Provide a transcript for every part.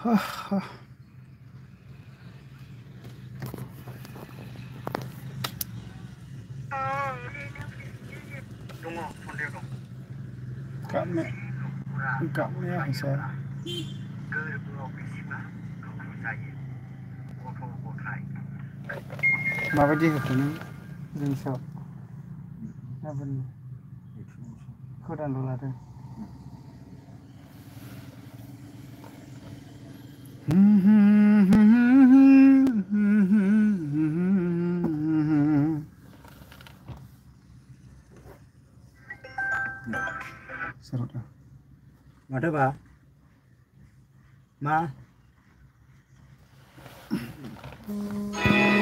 Cảm hay sao? माबायदि होखोनो जों सायाव गाबोन खौरांल' लादों Sarota. Ada ba? Ma?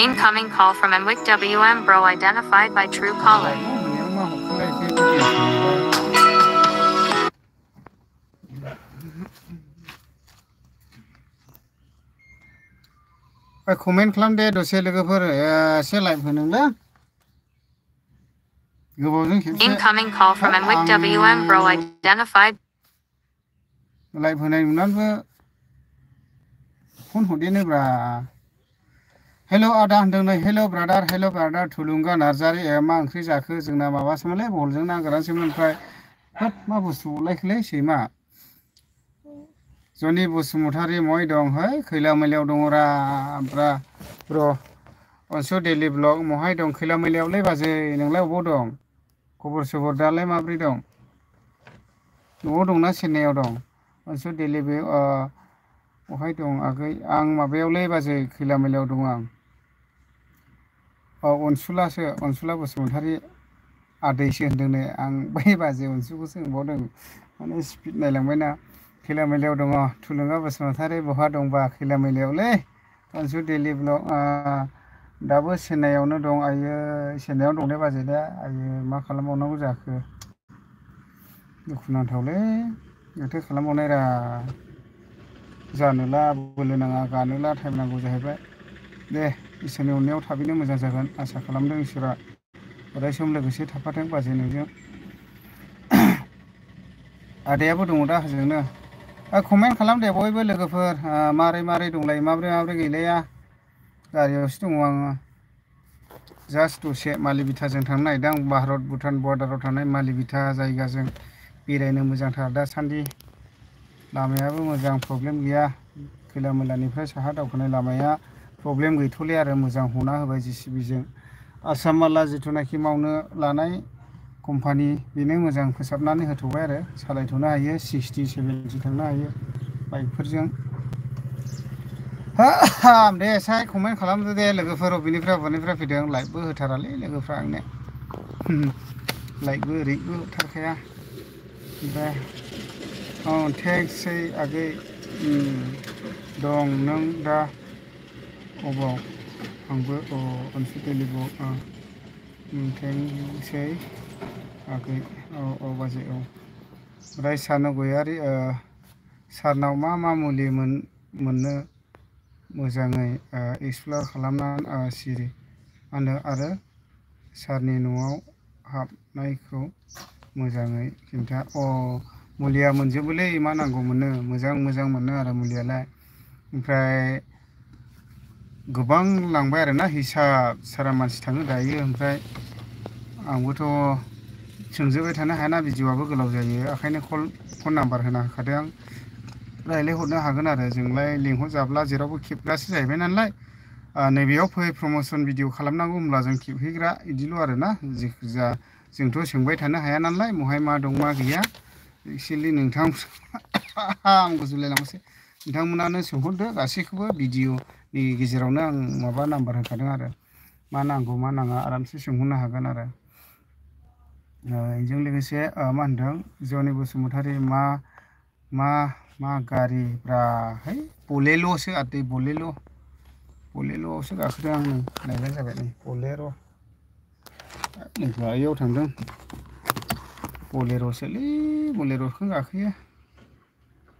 Incoming call from Enwick WM Bro identified by True Caller. Comment खालामदे दसे लोगोफोर एसे लाइभ होनोंला गोबावजों खेबसे Incoming call from Enwick WM Bro identified. Live होनाय नुनानैबो फन हरदेनोब्रा हेलो आदा होनदों नै हेलो ब्रादार थुलुंगा नार्जारि मा ओंख्रि जाखो जोंना माबासोमोनलै बहलजों ना गोरानसोमोन ओमफ्राय होद मा बुस्थु लायखोलै सैमा जनि बसुमतारी मय दं है खैला मैलायाव दङरा ब्रा ब्र अनसु डेली ब्लग महाय दं खैला मैलायावलै बाजै नोंलाय अबाव दं खबर सबर दालाय माब्रै दं न'आव दंना चेन्नाइयाव दं अनसु डेली बे महाय दं आगै आं माबायावलै बाजै खैला मैलायाव दं आं अनसुला बसुमतारी आदैसो होनदों नै आं बै बाजै अनसुखौसो सोंबावदों माने स्पिड नायलांबायना खैला मैलायाव दङ थुलुंगा बसुमतारी बहा दंबा खैला मैलायावलै अनसु डेली ब्लग दाबो चेन्नाइयावनो दं आयो चेन्नाइयाव दं दे बाजै दा आयो मा खालामबावनांगौ जाखो दुखुनांथावलै माथो खालामबावनाय रा जानोला बोलो नाङा गानोला टाइम नांगौ जाहैबाय दे इसोरनि अननायाव थाबैनो मोजां जागोन आसा खालामदों इसोरा अराय सम लोगोसे थाफाथों बाजै नोंजों आदायाबो दङ दा होजोंनो कमेन्ट खालाम दे बयबो लोगोफोर मारै दंलाय माब्रै गैलाया गारियावसो दङ आङो जास्ट दसे मालिबिटाजों थांनो नागिरदों आं भारत भुटान बर्डाराव थानाय मालिबिटा जायगाजों बेरायनो मोजांथार दासान्दि लामायाबो मोजां प्रब्लेम गैया खैला मैलानिफ्राय साहा दावखोनाय लामाया प्रब्लेम गैथ'ले आरो मोजां हना होबाय जिसिबिजों आसाम माला जिथुनाखि मावनो लानाय कम्पानि बेनो मोजां फोसाबनानै होथ'बाय आरो सालायथ'नो हायो 60 70 थांनो हायो बाइकफोरजों दे एसे कमेन्ट खालामदो दे लोगोफोर बबेनिफ्राय फैदों लाइकबो होथारालै लोगोफ्रा आंनो लाइकबो ओरैबो होथारखाया ओमफ्राय थेंक्सै आगै दं नों दा अबाव आंबो अनसु डेली ब्लग थेंक्सै आगै औ बाजै औ रायसानो गयारि सारनाव मा मुलि मोननो मोजाङै एक्सप्लर खालामना सिरि आनो आरो सारनि न'आव हाबनायखौ मोजाङै खिन्था मुलिया मोनजोबोलै मा नांगौ मोनो मोजां मोनो आरो मुलियालाय ओमफ्राय गोबां लांबाय आरोना हिसाब सारा मानसि थाङो दायो ओमफ्राय आंबोथ' सोंजोबबाय थानो हायाना भिडिअ'आबो गोलाव जायो ओंखायनो फन नाम्बार होना होखादों आं रायज्लायहरनो हागोन आरो जोंलाय लिंहरजाब्ला जेरावबो खेबग्रासो जाहैबाय नालाय नैबेयाव फै प्रम'सन भिडिअ खालामनांगौ होमब्ला जों खेबहैग्रा बिदिल' आरोना जिखुजा जोंथ' सोंबाय थानो हाया नालाय महाय मा दं मा गैया एक्सुवेलि नोंथां आं गुजुलायलांबायसै नोंथांमोनानो सोंहरदो गासैखौबो भिडिअ'नि गेजेरावनो आं माबा नाम्बार होखादों आरो मा नांगौ मा नाङा आरामसे सोंहरनो हागोन आरो बेजों लोगोसे मा होनदों जनि बसुमतारी मा गारि ब्रा है बलेल'सो आदै बलेल'आवसो गाखोदों आं नायलाय जाबाय नै बलेर' बैयाव थांदों बलेर'खौनो गाखोयो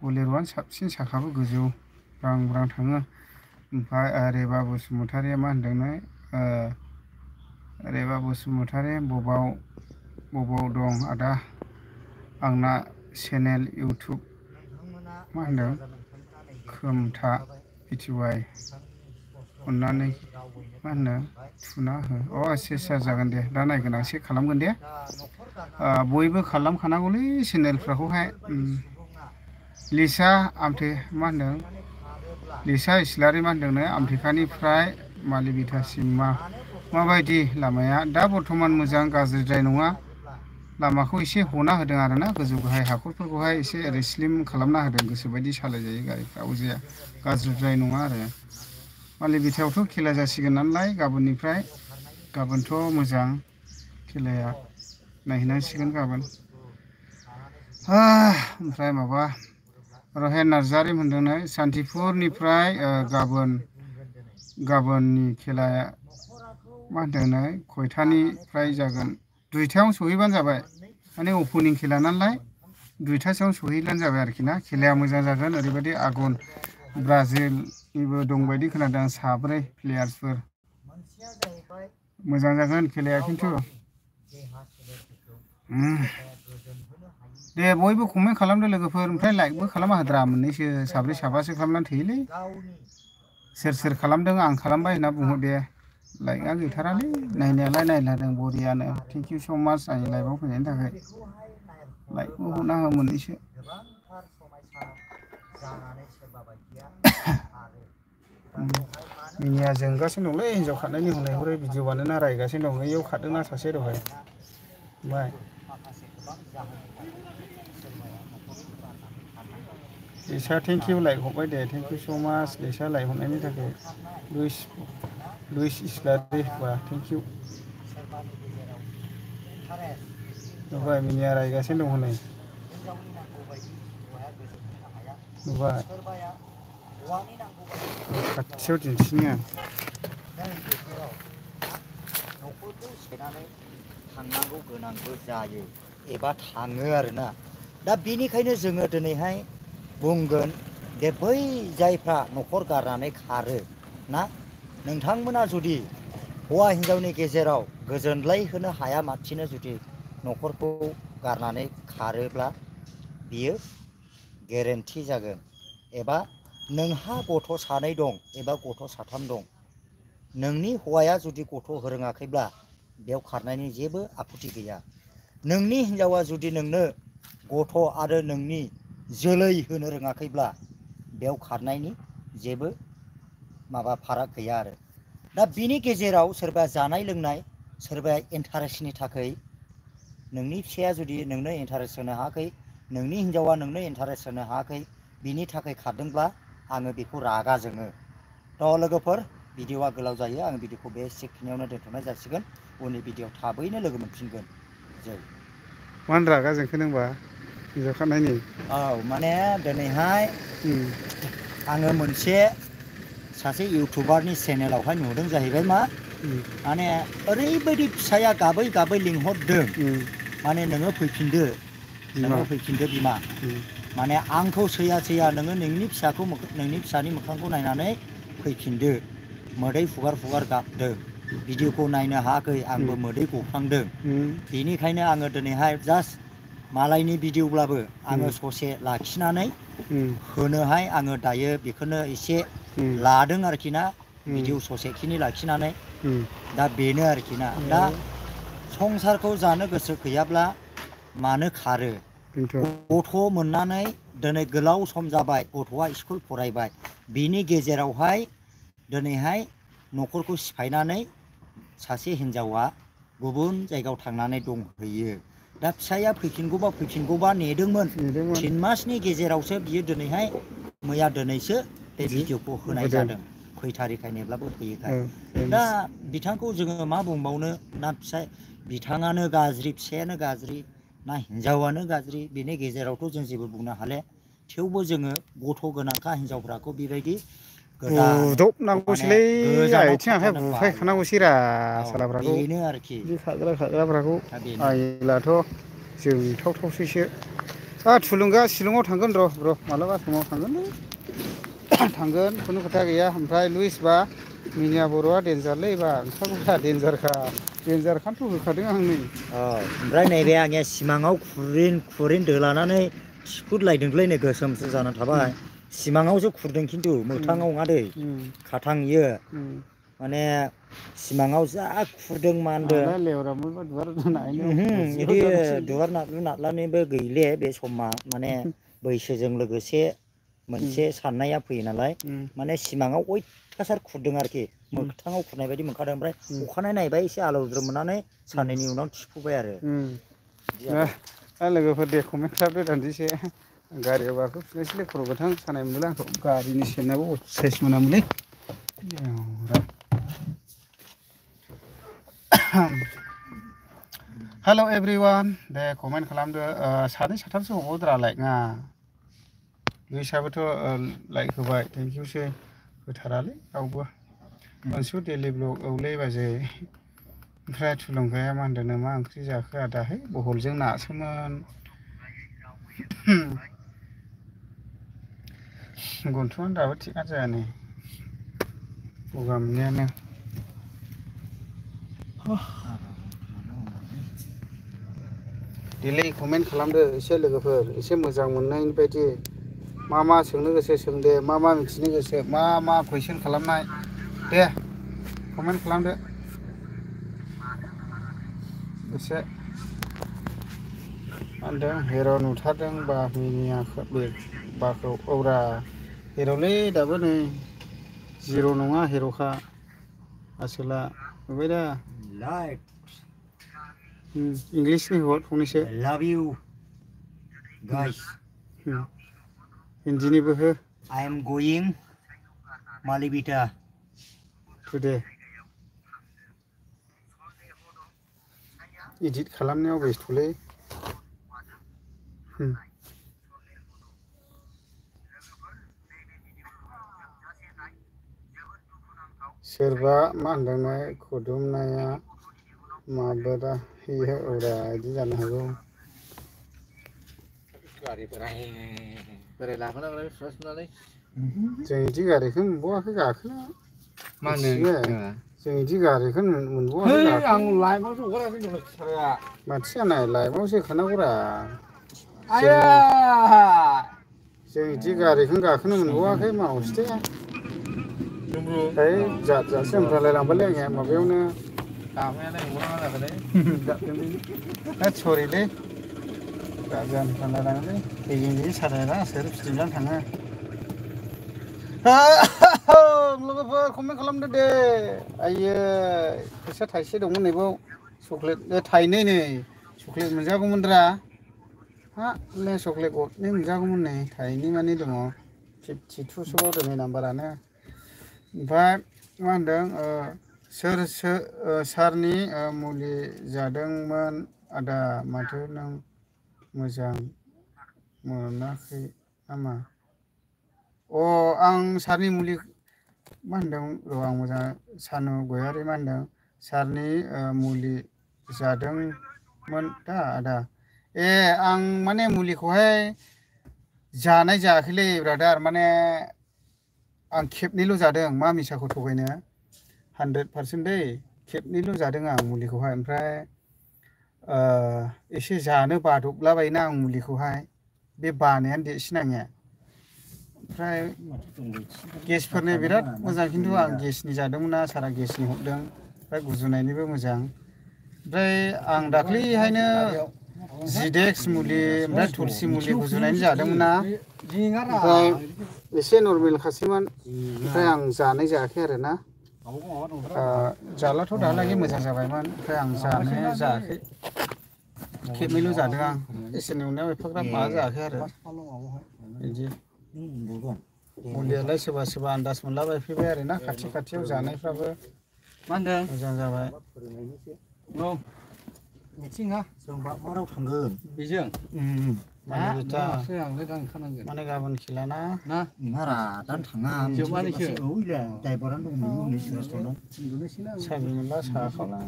बलेर'आनो साबसिन साखाबो गोजौ ब्रां थाङो ओमफ्राय रेबा बसुमतारिया मा होनदोंनो रेबा बसुमतारी बबाव दं आदा आंना चेनेल इउटुब मा होनदों खोमथा पिटिवाइ अननानै मा होनो थुना हो एसे जागोन दे दा नायगोन आं चेक खालामगोन दे बयबो खालामखानांगौलै चेनेलफ्राखौहाय लिसा आमथे मा होनदों लिसा इस्लारि मा होनदोंनो आमथेखानिफ्राय मालिबिथासिम माबायदि लामाया दा बर्थमान मोजां गाज्रिद्राय नङा लामाखौ एसे हना होदों आरोना गोजौ गाहाय हाखरफोरखौहाय एसे ओरै स्लिम खालामना होदों गोसोबायदि सालायजायो गारिफ्रा अजाया गाज्रिद्राय नङा आरो मालिबिथायावथ' खेला जासिगोन नालाय गाबोननिफ्राय गाबोनथ' मोजां खेलाया नायहैनांसिगोन गाबोन ओमफ्राय माबा रहेन नार्जारि होनदोंनो सान्तिपुरनिफ्राय गाबोननि खेलाया मा होनदोंनो खयथानिफ्राय जागोन 2टायावनो सहैबानो जाबाय माने अपेनिं खेला नालाय 2टासोआवनो सहैब्लानो जाबाय आरोखि ना खेलाया मोजां जागोन ओरैबायदि आगन ब्राजिलनिबो दंबायदि खोनादों 3 प्लेयार्सफोर मोजां जागोन खेलाया खिन्थु दे बयबो कमेन्ट खालामदो लोगोफोर ओमफ्राय लाइकबो खालामा होद्रा मोननैसो 3 4 खालामनानै थोयोलै सोर खालामदों आं खालामबाय होनना बुङो दे लाइकआ गैथारालै नायनायालाय नायलादों बरियानो थेंक इउ स' माच आंनि लाइभआव फैनायनि थाखाय लाइकबो हरना हो मोननैसो मिनिया जोंगासिनो दंलै हिन्जाव खारनायनि हनै हरै भिडिअ बानायना रायगासिनो दं बैयाव खारदोंना सासे दहाय ओमफ्राय लिसा थेंक इउ लाइक हरबाय दे थेंक इउ स' माच लिसा लाइक हरनायनि थाखाय लुइस इस्लारि बा थेंक इउ नुबाय मिनिया रायगासिनो दं हनै नुबाय खाथियाव दिन्थिनि आं थांनांगौ गोनांबो जायो एबा थाङो आरोना दा बेनिखायनो जोङो दिनैहाय बुंगोन दे बै जायफ्रा न'खर गारनानै खारो ना नोंथांमोना जुदि हौवा हिन्जावनि गेजेराव गोजोनलाय होनो हाया मानसिनो जुदि न'खरखौ गारनानै खारोब्ला बियो गेरेन्टि जागोन एबा नोंहा गथ' 2 दं एबा गथ' 3 दं नोंनि हौवाया जुदि गथ' होरोङाखैब्ला बेयाव खारनायनि जेबो आखुथि गैया नोंनि हिन्जावा जुदि नोंनो गथ' आरो नोंनि जोलै होनो रोङाखैब्ला बेयाव खारनायनि जेबो माबा फाराग गैया आरो दा बिनि गेजेराव सोरबा जानाय लोंनाय सोरबाया इन्टारेस्टनि थाखाय नोंनि फिसाया जुदि नोंनो इन्टारेस्ट होनो हायाखै नोंनि हिन्जावा नोंनो इन्टारेस्ट होनो हायाखै बिनि थाखाय खारदोंब्ला आङो बेखौ रागा जोङो थ' लोगोफोर भिडिअआ गोलाव जायो आं भिडिअखौ बे सेखिनियावनो दोनथ'नाय जासिगोन उननि भिडिअआव थाबैनो लोगो मोनफिनगोन जै मानो रागा जोंखो नोंबा हिन्जाव खारनायनि औ माने दिनैहाय आङो मोनसे सासे इउटुबारनि चेनेलावहाय नुदों जाहैबाय मा माने ओरैबायदि फिसाया गाबै गाबै लिंहरदों माने नोङो फैफिनदो बिमा माने आंखौ सैया नोङो नोंनि फिसाखौ नोंनि फिसानि मोखांखौ नायनानै फैफिनदो मोदै फुगार गाबदों भिडिअखौ नायनो हायाखै आंबो मोदै गफ्लांदों बेनिखायनो आङो दिनैहाय जास्ट मालायनि भिडिअब्लाबो आङो ससे लाखिनानै होनोहाय आङो दायो बेखौनो एसे लादों आरोखि ना भिडिअ ससेखिनि लाखिनानै दा बेनो आरोखि ना दा संसारखौ जानो गोसो गैयाब्ला मानो खारो गथ' मोननानै दिनै गोलाव सम जाबाय गथ'आ स्कुल फरायबाय बिनि गेजेरावहाय दिनैहाय न'खरखौ सिफायनानै सासे हिन्जावा गुबुन जायगायाव थांनानै दंहैयो दा फिसाया फैफिनगौबा नेदोंमोन 3 मासनि गेजेरावसो बियो दिनैहाय मैया दिनैसो बे भिडिअखौ होनाय जादों खैथारिखाय नेब्लाबो फैयोखाय दा बिथांखौ जोङो मा बुंबावनो ना बिथाङानो गाज्रि फिसायानो गाज्रि ना हिन्जावानो गाज्रि बेनि गेजेरावथ' जों जेबो बुंनो हाले थेवबो जोङो गथ' गोनांखा हिन्जावफ्राखौ बेबायदि बुदबनांगौसोलै आथिं आखाइ बुफायखानांगौसै रा सालाफ्राखौ बेनो आरोखि बिदि खाग्राफ्राखौ दा बेनो आइलाथ' जोंथावथावसैसो थुलुंगा शिलंआव थांगोन र' मालाबा समाव थांगोनलै थांगोन खुनु खोथा गैया ओमफ्राय लुइस बा मिनिया बर'आ देन्जारलै बा ओंखारग्रा देन्जारखानथ' होखादों आं नै ओमफ्राय नैबे आंनिया सिमाङाव खुरिन दोलानानै थिफुदलायदोंलै नै गोसोमसो जानानै थाबाय सिमाङावसो खुरदों खिन्थु मोगथाङाव नङा दै खाथां इयो माने सिमाङाव जा खुरदों मानदों बिदि दुवार नाथलु नाथलानिबो गैले बे समा माने बैसोजों लोगोसे मोनसे साननाया फैयो नालाय माने सिमाङाव अयथासार खुरदों आरोखि मोगथाङाव खुरनाय बायदि मोनखादों ओमफ्राय अखानाय नायबाय एसे आलौज्रोम मोननानै साननैनि उनाव थिफुबाय आरो लोगोफोर दे कमेन्टफ्रा बे दान्दिसे गारियाव गाखोफिननोसैलै खर' गोथां सानाय मोनोलै आंखौ गारिनि सेनाबो साइज मोनामोनलै हेल' एभ्रिवान दे कमेन्ट खालामदो सानै साथामसो हरबावदोरालाय ना बैसाबोथ' लाइक होबाय थेंक इउसै होथारालै रावबो मोनसु डेलि ब्लग औलै बाजै ओमफ्राय थुलुंगाया मा होनदों मा ओंख्रि जाखो आदाहै बहलजों नासोमोन गन्थंआनो दाबो थिगानो जाया नै गगा मोननायानो दिलै कमेन्ट खालामदो एसे लोगोफोर एसे मोजां मोननायनि बायदि मा सोंनो गोसो सोंदे मा मिथिनो गोसो मा कुइसन खालामनाय दे कमेन्ट खालामदो एसे मा होनदों हिर' नुथारदों बाखौ औरा हिर'लै दाबो नै जिर' नङा हिर'खा आसोला नुबाय दा इंलिसनि हर फंनैसो लाभ इउ गाइस हिन्दीनिबो हो I am going Malibita today edit खालामनायाव बेस्थ'लै सोरबा मा होनदोंनो खुदुमनाया माबोरा होयो औरा बिदि जानो हागौ जों बिदि गारिखौ मोनबावाखै गाखोनो मा होनो जों बिदि गारिखौ मोनबावाखै आं लाइफआवसो हगाराखै मानसिया नाय लाइफआवसो होखानांगौरा जों बिदि गारिखौनो गाखोनो मोनबावाखै मावसथे है जातसो होनफ्रांलाय लांबायलै आङो माबायावनो सरिलै जाजा होनफ्रांलाय लाङोलै दैजों सारायना सोर फिथिंनानै थाङो लोगोफोर कमेन्ट खालामदो दे आइयै फैसा थाइसे दंमोन नैबाव चक्लेट थाइनै नै चक्लेट मोनजागौमोनब्रा हाले चक्लेट गरनै मोनजागौमोन नै थाइनै मानि दङ 52सोआव दोनै नाम्बारानो ओमफ्राय मा होनदों सारनि मुलि जादोंमोन आदा माथो नों मोजां मोनाखै नामा आं सारनि मुलि मा होनदों र' आं मोजां सानु गयारि मा होनदों सारनि मुलि जादोंमोन दा आदा आं माने मुलिखौहाय जानाय जायाखैलै ब्रादार माने आं खेबनैल' जादों मा मिसाखौ थगायनो 100% दै खेबनैल' जादों आं मुलिखौहाय ओमफ्राय एसे जानो बादबलाबायोना आं मुलिखौहाय बे बानायानो देरसिन आंनिया ओमफ्राय गेसफोरनि बिराद मोजां खिन्थु आं गेसनि जादोंमोन ना सारा गेसनि हरदों ओमफ्राय गुजुनायनिबो मोजां ओमफ्राय आं दाख्लैहायनो जिडेक्स मुलि ओमफ्राय थुलसि मुलि गुजुनायनि जादोंमोन ना ओमफ्राय एसे नर्मेल खासैमोन ओमफ्राय आं जानाय जायाखै आरो ना जालाथ' दाहालागै मोजां जाबायमोन ओमफ्राय आं जानाय जायाखै खेबनैल' जादों आं एसे नुनायाव एफाग्राब माबा जायाखै आरो बिदि मुलियालाय सोरबा सोरबा आन्दाज मोनलाबायफैबाय आरो ना खाथियाव जानायफ्राबो मा होनदों मोजां जाबाय मिथिङा जों बागमाराव थांगोन बेजों माने गाबोन खेलाना नारा दानो थाङा द्राइभारानो दं साबि मोनला साखावला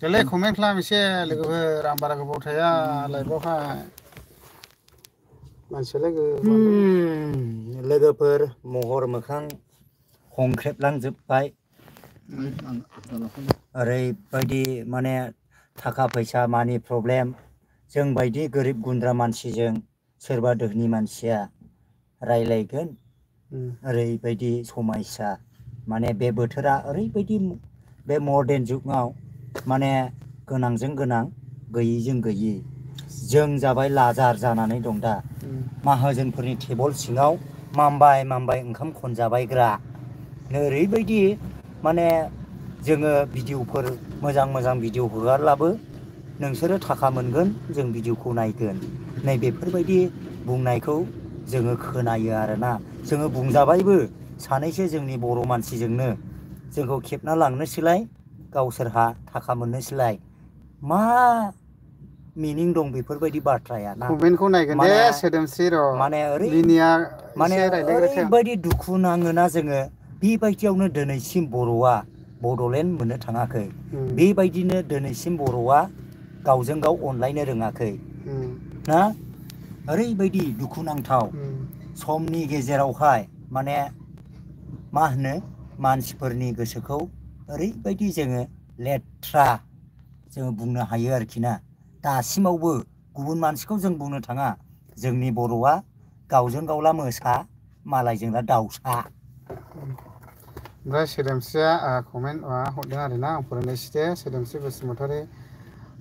देलाय कमेन्ट खालाम एसे लोगोफोर आं बारा गोबाव थाया लाइफआवहाय मानसियालाय लोगोफोर महर मोखां हंख्रेबलांजोब्बाय ओरैबायदि माने थाखा फैसा मानि प्रब्लेम जों बायदि गोरिब गुन्द्रा मानसिजों सोरबा दोहोनि मानसिया रायलायगोन ओरैबायदि समायसा माने बे बोथोरा ओरैबायदि बे मर्डेन जुगाव माने गोनांजों गोनां गैयैजों गैयि जों जाबाय लाजार जानानै दं दा माहाजोनफोरनि टेबल सिङाव मामबाय मामबाय ओंखाम खनजाबायग्रा ओरैबायदि माने जोङो भिडिअफोर मोजां भिडिअ हगारब्लाबो नोंसोरो थाखा मोनगोन जों भिडिअखौ नायगोन नै बेफोरबायदि बुंनायखौ जोङो खोनायो आरोना जोङो बुंजाबायबो सानैसो जोंनि बर' मानसिजोंनो जोंखौ खेबना लांनोसैलाय गावसोरहा थाखा मोननोसैलाय मा मिनिं दं बेफोरबायदि बाथ्राया ना कमेन्टखौ नायगोन दे सोदोमस्रि र' माने एसे रायलायग्रोथों ओरैबायदि दुखु नाङोना जोङो बेबायदियावनो दिनैसिम बर'आ बड'लेण्ड मोननो थाङाखै बेबायदिनो दिनैसिम बर'आ गावजों गाव अनलायनो रोङाखै ना ओरैबायदि दुखुनांथाव समनि गेजेरावहाय माने मा होनो मानसिफोरनि गोसोखौ ओरैबायदि जोङो लेथ्रा जोङो बुंनो हायो आरोखि ना दासिमावबो गुबुन मानसिखौ जों बुंनो थाङा जोंनि बर'आ गावजों गावला मोसा मालायजोंला दाउसा ओमफ्राय सोदोमस्रिया कमेन्ट हरदों आरोना आं फरायनायसै दे सोदोमस्रि बसुमतारी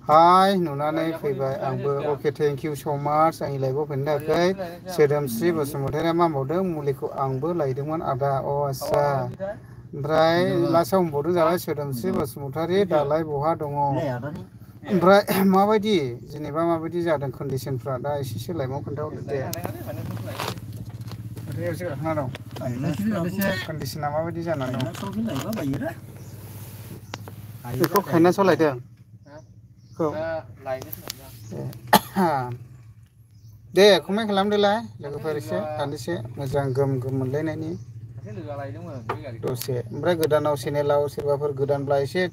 हाय नुनानै फैबाय आंबो अके थेंक इउ स' माच आंनि लाइभआव फैनो थाखाय सोदोमस्रि बसुमतारीया मा बुंदों मुलिखौ आंबो लायदोंमोन आदा अ आस्सा ओमफ्राय लास्टआव बुंबावदों जाबाय सोदोमस्रि बसुमतारी दालाय बहा दङ ओमफ्राय माबायदि जेनेबा माबायदि जादों कन्डिसनफ्रा दा एसेसो लाइभआव खोन्थाहरदो दे कन्डिसना माबायदि जानानै दं बेखौ खायना सालायदों दे कमेन्ट खालामदोलाय लोगोफोर एसे दान्दिसे मोजां गोम मोनलायनायनि दसे ओमफ्राय गोदानाव चेनेलाव सोरबाफोर गोदानब्ला एसे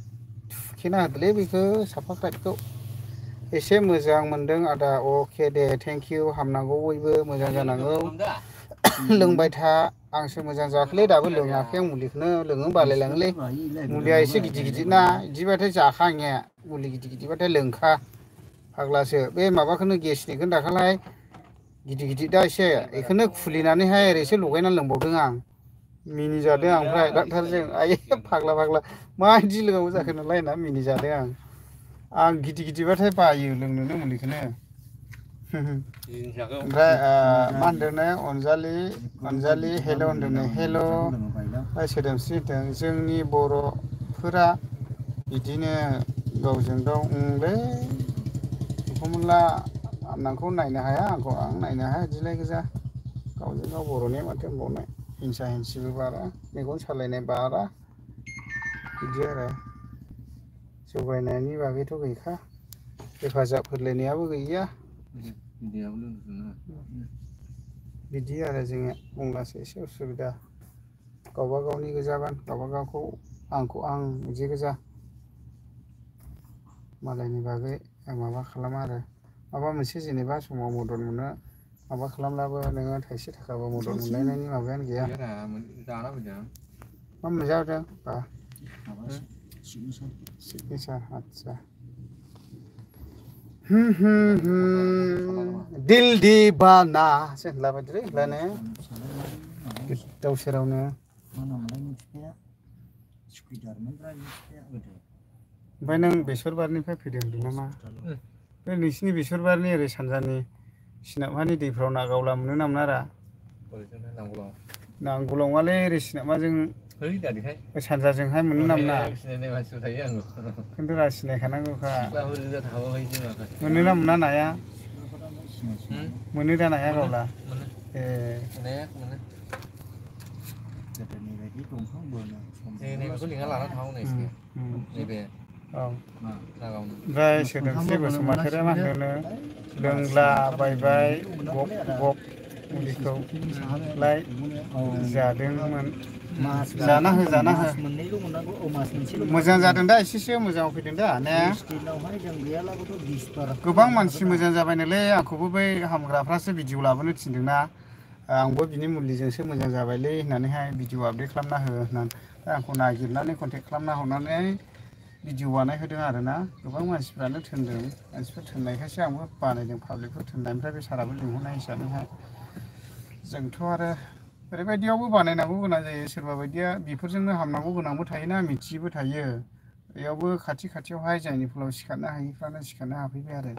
थुखेना होदोलै बेखौ साबसक्राइबखौ एसे मोजां मोनदों आदा अके दे थेंक इउ हामनांगौ बयबो मोजां जानांगौ लोंबाय था आंसो मोजां जायाखैलै दाबो लोङाखै आं मुलिखौनो लोङो बालायलाङोलै मुलिया एसे गिदिर ना बिदिबाथाय जाखाङे मुलि गिदिरबाथाय लोंखा फाग्लासो बे माबाखौनो गेसनिखौनो दाखालाय गिदिर दा एसे बेखौनो खुलिनानैहाय ओरैसे लगायनानै लोंबावदों आं मिनिजादों आं ओमफ्राय डाक्टारजों आयै फाग्ला माबायदि लोंनांगौ जाखो नालाय होनना मिनिजादों आं गिदिरबाथाय बायो लोंनोनो मुलिखौनो ओमफ्राय मा होनदोंनो अनजालि हेल' होनदोंनो हेल' सोदोमस्रि होनदों जोंनि बर'फोरा बिदिनो गावजों गाव लै एखमब्ला नोंखौ नायनो हाया आंखौ आं नायनो हाया बिदिलाय गोजा गावजों गाव बर'नि माथो होनबावनो हिंसा हिंसिबो बारा मेगन सालायनाय बारा बिदि आरो जगायनायनि बागैथ' गैखा हेफाजाब होलायनायाबो गैया बिदि आरो जोङो बुंब्लासो एसे उसुबिदा गावबा गावनि गोजाबान गावबा गावखौ आंखौ आं बिदि गोजा मालायनि बागै माबा खालामा आरो माबा मोनसे जेनेबा समाव मदद मोनो माबा खालामब्लाबो नोङो थाइसे थाखाबो मदद मोनलायनायनि माबायानो गैया मा मोनजादों बा सिगनेसार आदसा दिल दिबाना होनलाबायदोलै होनब्लानो गोदाव सोरावनो ओमफ्राय नों बेसरबारिनिफ्राय फैदों होनदों नामा बे नोंसिनि बेसरबारिनि ओरै सानजानि सिनाबहानि दैफ्राव ना गावला मोनो ना मोनारा नांगौलाव नङालै ओरै सिनाबहाजों सानजाजोंहाय मोनो ना मोना खिन्थु रा सिनायखानांगौखा मोनो ना मोना नाया मोनो दा नाया गावला ए ओमफ्राय सोदोमस्रि बसुमतारीया मा होनो लोंला बायबाय गप मुलिखौलाय जादोंमोन जाना हो मोजां जादों दा एसेसो मोजाङाव फैदों दा ने गोबां मानसि मोजां जाबायनोलै आंखौबो बै हामग्राफ्रासो भिडिअ लाबोनो थिनदोंना आंबो बिनि मुलिजोंसो मोजां जाबायलै होननानैहाय भिडिअ आपडेट खालामना हो होननानै आंखौ नागिरनानै कन्टेक्ट खालामना हरनानै भिडिअ बानायहोदों आरोना गोबां मानसिफ्रानो थोनदों मानसिफोर थोननायखायसो आंबो बानायदों पाब्लिकफोर थोननायनिफ्राय बे साराबो लिंहरनाय हिसाबैहाय जोंथ' आरो ओरैबायदियावबो बानायनांगौ गोनां जायो सोरबा बायदिया बेफोरजोंनो हामनांगौ गोनांबो थायोना मिथियैबो थायो बेयावबो खाथियावहाय जायनि फलाव सिखारनो हायिफ्रानो सिखारनो हाफैबाय आरो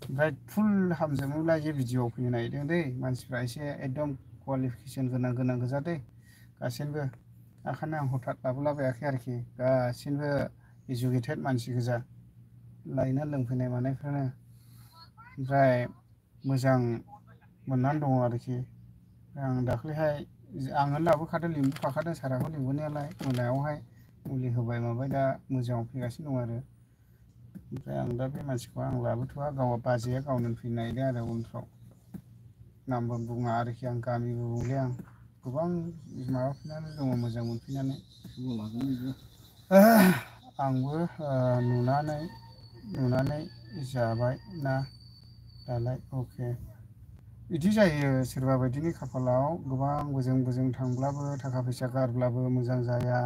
ओमफ्राय फुल हामजोबोब्ला बे भिडिअआव फैनो नागिरदों दै मानसिफ्रा एसे एकदम क्वालिफिकेसन गोनां गोजा दै गासैबो ओंखायनो आं हथात लाबोलाबायाखै आरोखि गासैबो इडुकेटेड मानसि गोजा लायना लोंफैनाय मानायफ्रानो ओमफ्राय मोजां मोननानै दङ आरोखि आं दाख्लैहाय आंनो लाबोखादों लिंबोफाखादों साराखौ लिंबोनायालाय मोनायावहाय मुलि होबाय माबाय दा मोजाङाव फैगासिनो दं आरो ओमफ्राय आं दा बे मानसिखौ आं लाबोथ'वा गाव बाजैया गावनो फैनो नागिरदों आरो उनफ्राव नामबो बुङा आरोखि आं गामिबो बुंले आं गोबां माबाफिननानै दङ मोजां मोनफिननानै आंबो नुनानै जाबाय ना दालाय अके बिदि जायो सोरबा बायदिनि खाफालाव गोबां बोजों थांब्लाबो थाखा फैसा गारब्लाबो मोजां जाया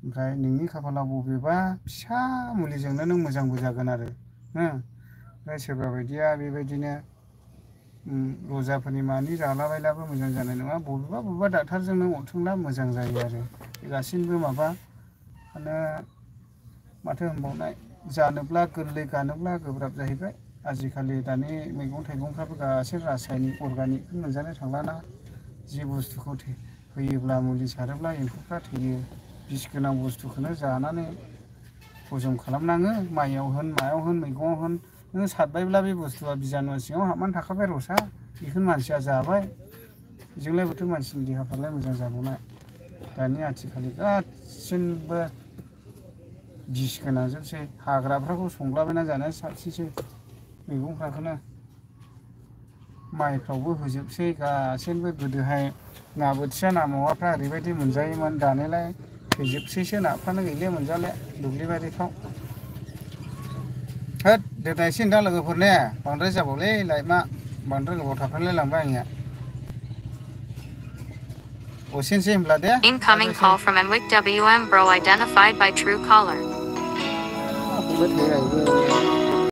ओमफ्राय नोंनि खाफालाव बबेबा फिसा मुलिजोंनो नों मोजांबो जागोन आरो ओमफ्राय सोरबा बायदिया बेबायदिनो रजाफोरनि मानि जालाबायलाबो मोजां जानाय नङा बबेबा डाक्टारजों नों अरथोंब्ला मोजां जायो आरो गासिबो माबा माथो होनबावनाय जानोब्ला गोरलै गानोब्ला गोब्राब जाहैबाय आजिखालि दानि मैगं थाइगंफ्राबो गासैबो रासायनिक अर्गानिक मोनजानो थांलाना जि बुस्थुखौ होयोब्ला मुलि सारोब्ला एम्फौफ्रा थैयो बिस गोनां बुस्थुखौनो जानानै हजम खालामनाङो माइयाव होन मायाव होन मैगङाव होन नों सारबायब्ला बे बुस्थुआ बिजानुआ सिङाव हाबनानै थाखाबाय रसा बेखौनो मानसिया जाबाय बेजोंलाय बोथो मानसिनि देहाफ्रालाय मोजां जाबावनाय दानि आथिखालि गासिबो बिस गोनांजोबसै हाग्राफोरखौ संलाबायना जानाया साबसिनसै मैगंफ्राखौनो माइफ्रावबो होजोबसै गासैबो गोदोहाय ना बोथिया ना मावाफ्रा ओरैबायदि मोनजायोमोन दानिलाय थैजोबसैसो नाफ्रानो गैले मोनजाले दुब्लि बारिफ्राव होद दोननायसै नोंथां लोगोफोर ने बांद्राय जाबावलै लाइटआ बांद्राय गोबाव थाफायलाय लांबाय आंनिया असेनसै होनब्ला दे Incoming call from NWIC WM Bro identified by True Caller.